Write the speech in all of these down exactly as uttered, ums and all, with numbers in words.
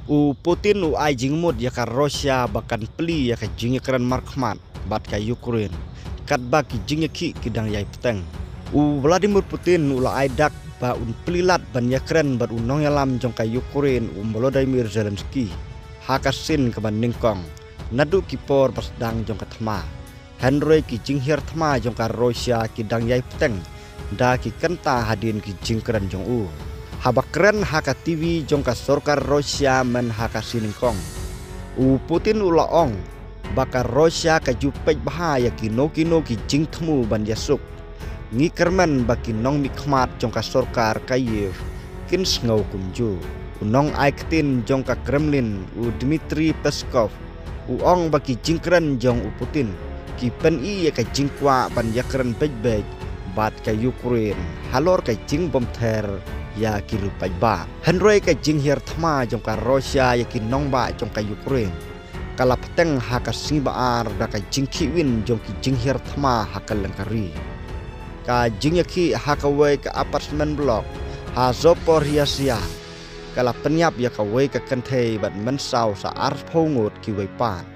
U Putin u ai jingmut ïa ka Russia ba kan plie ïa ka jingïakren markhmat bad ka Ukraine, katba ki jingïakhih ki dang ïai bteng. U Vladimir Putin u la ai dak ba un plie lad ban ïakren bad u nongïalam jong ka Ukraine, u Volodymyr Zelensky, ha ka sien kaba nyngkong naduh ki por ba sdang jong ka thma. Hynrei ki jinghiar thma jong ka Russia ki dang ïai bteng da ki kynta hadien ki jingkren jong u. Haba kren ha ka T V jong ka sorkar Russia mynha ka sien nyngkong, u Putin u la ong ba ka Russia ka ju peit bha ïa kino kino ki jingthmu ban ïasuk. Ngi kyrmen ba ki nongmihkhmat jong ka sorkar Kyiv kin sngew kumjuh. U nongai ktien jong ka Kremlin, u Dmitry Peskov, u ong ba ki jingkren jong u Putin ki pyni ïa ka jingkwah ban ïakren beit beit bad ka Ukraine halor ka jingbymther ïa ki riew paidbah. Hynrei ka jinghiar thma jong ka Russia ïa ki nongbah jong ka Ukraine ka la bteng ha ka sngi ba ar da ka jingkhih win jong ki jinghiar thma ha kylleng ka ri. Ka jingïakhih ha kawei ka apartment block ha Zaporizhzhia ka la pynïap ïa kawei ka kynthei bad mynsaw sa arphew ngut kiwei pat,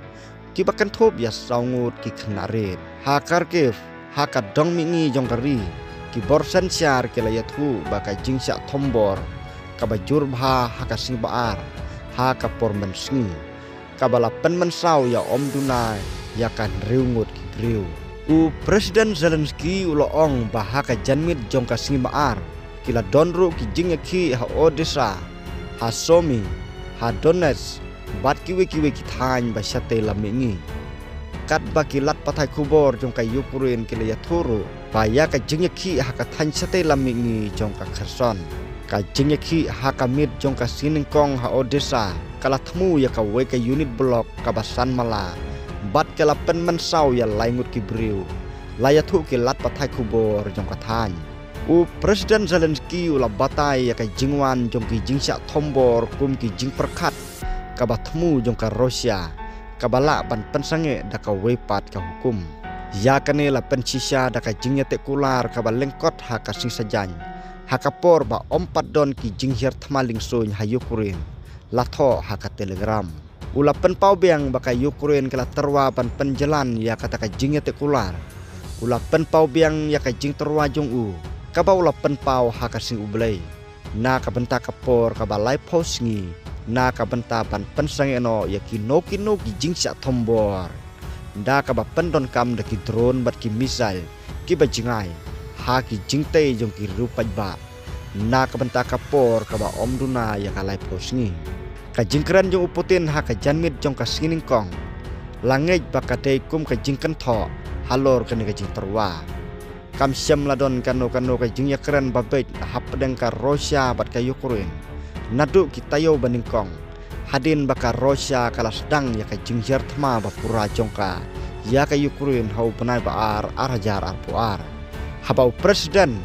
kiba kynthup ïa saw ngut ki khynnah rit. Ha Kharkiv, ha ka dong mihngi jong ka ri, ki bor synshar ki la ïathuh ba ka jingshah thombor kaba jur bha ha ka sngi ba ar ha ka por mynsngi, kaba la pynmynsaw ïa ym duna ïa ka hynriew ngut ki briew. U President Zelensky u la ong ba ha ka janmiet jong ka sngi ba ar ki la don ruh ki jingïakhih ha Odessa, ha Sumy, ha Donetsk bad kiwei kiwei ki thaiñ ba shatei lam mihngi. Katba ki lad pathai khubor jong ka Ukraine ki la ïathuh ruh ba ïa ka jingïakhih ha ka thaiñ shatei lam mihngi jong ka Kherson, ka jingïakhih ha ka miet jong ka sngi nyngkong ha Odessa ka la thmu ïa kawei ka unit block kaba san mala bad ka la pynmynsaw ïa lai ngut ki briew, la ïathuh ki lad pathai khubor jong ka thaiñ. U President Zelensky u la batai ïa ka jingwan jong ki jingshah thombor kum ki jingpyrkhat kaba thmu jong ka Russia kaba lah ban pynsangeh da kawei pat ka hukum. Ïa kane la pynshisha da ka jingïateh kular kaba lyngkot ha ka sngi Saitjaiñ, ha ka por ba ym pat don ki jinghiar thma lyngsuiñ ha Ukraine la thoh ha ka Telegram. U la pynpaw biang ba ka Ukraine ka la tyrwa ban pynjlan ïa kata ka jingïateh kular. U la pynpaw biang ïa ka jingtyrwa jong u, kaba u la pynpaw ha ka sngi U Blei, na ka bynta ka por kaba laiphew sngi, na ka bynta ban pynsangeh noh ïa kino kino ki jingshah thombor da kaba pyndonkam da ki drone bad ki missile kiba jngai ha ki jingtei jong ki riew paidbah, na ka bynta ka por kaba ym duna ïa ka laiphew sngi. Ka jingkren jong u Putin ha ka janmiet jong ka sngi nyngkong la ngeit ba ka dei kum ka jingkynthoh halor kane ka jingtyrwa. Kam shym la don kano kano ka jingïakren ba beit hapdeng ka Russia bad ka Ukraine naduh ki taïew ba nyngkong, hadien ba ka Russia ka la sdang ïa ka jinghiar thma ba pura jong ka ïa ka Ukraine ha u bnai ba ar, ar hajar arphew ar. Haba u President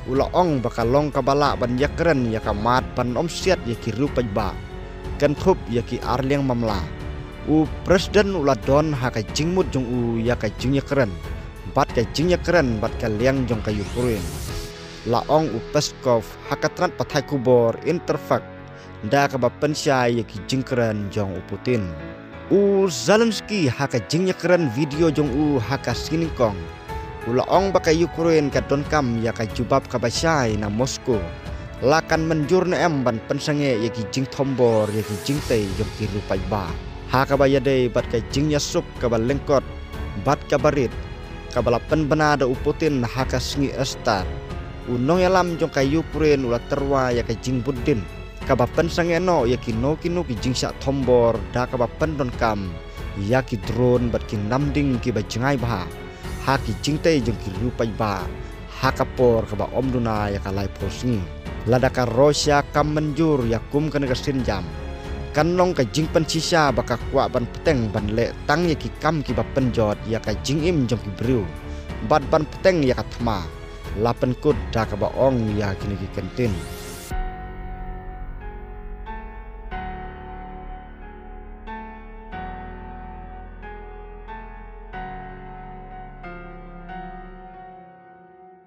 u la ong ba ka long kaba lah ban ïakren ïa ka mat ban ym siat ïa ki riew paidbah, kynthup ïa ki arliang mamla, u President u la don ha ka jingmut jong u ïa ka jingïakren bad ka jingïakren bad ka liang jong ka Ukraine. La ong u Peskov ha ka tnat pathai khubor Interfax da kaba pynshai ïa ki jingkren jong u Putin. U Zelensky ha ka jingïakren video jong u ha ka sngi nyngkong, u la ong ba ka Ukraine ka donkam ïa ka jubab kaba shai na Moscow, la kan mynjur ne em ban pynsangeh ïa ki jingthombor ïa ki jingtei jong ki riew paidbah. Ha kaba ïadei bad ka jingïasuk kaba lyngkot bad kaba rit kaba la pynbna da u Putin ha ka sngi Easter, u nongïalam jong ka Ukraine u la tyrwa ïa ka jingbud dien kaba pynsangeh noh ïa kino kino ki jingshah thombor da kaba pyndonkam ïa ki drone bad ki namding kiba jngai bha ha ki jingtei jong ki riew paidbah ha ka por kaba ym duna ïa ka laiphew sngi. Lada ka Russia kam mynjur ïa kum kane ka sienjam, kan long ka jingpynshisha ba ka kwah ban bteng ban leh tang ïa ki kam kiba pynjot ïa ka jingim jong ki briew bad ban bteng ïa ka thma, la pynkut da kaba ong ïa kine ki kyntien.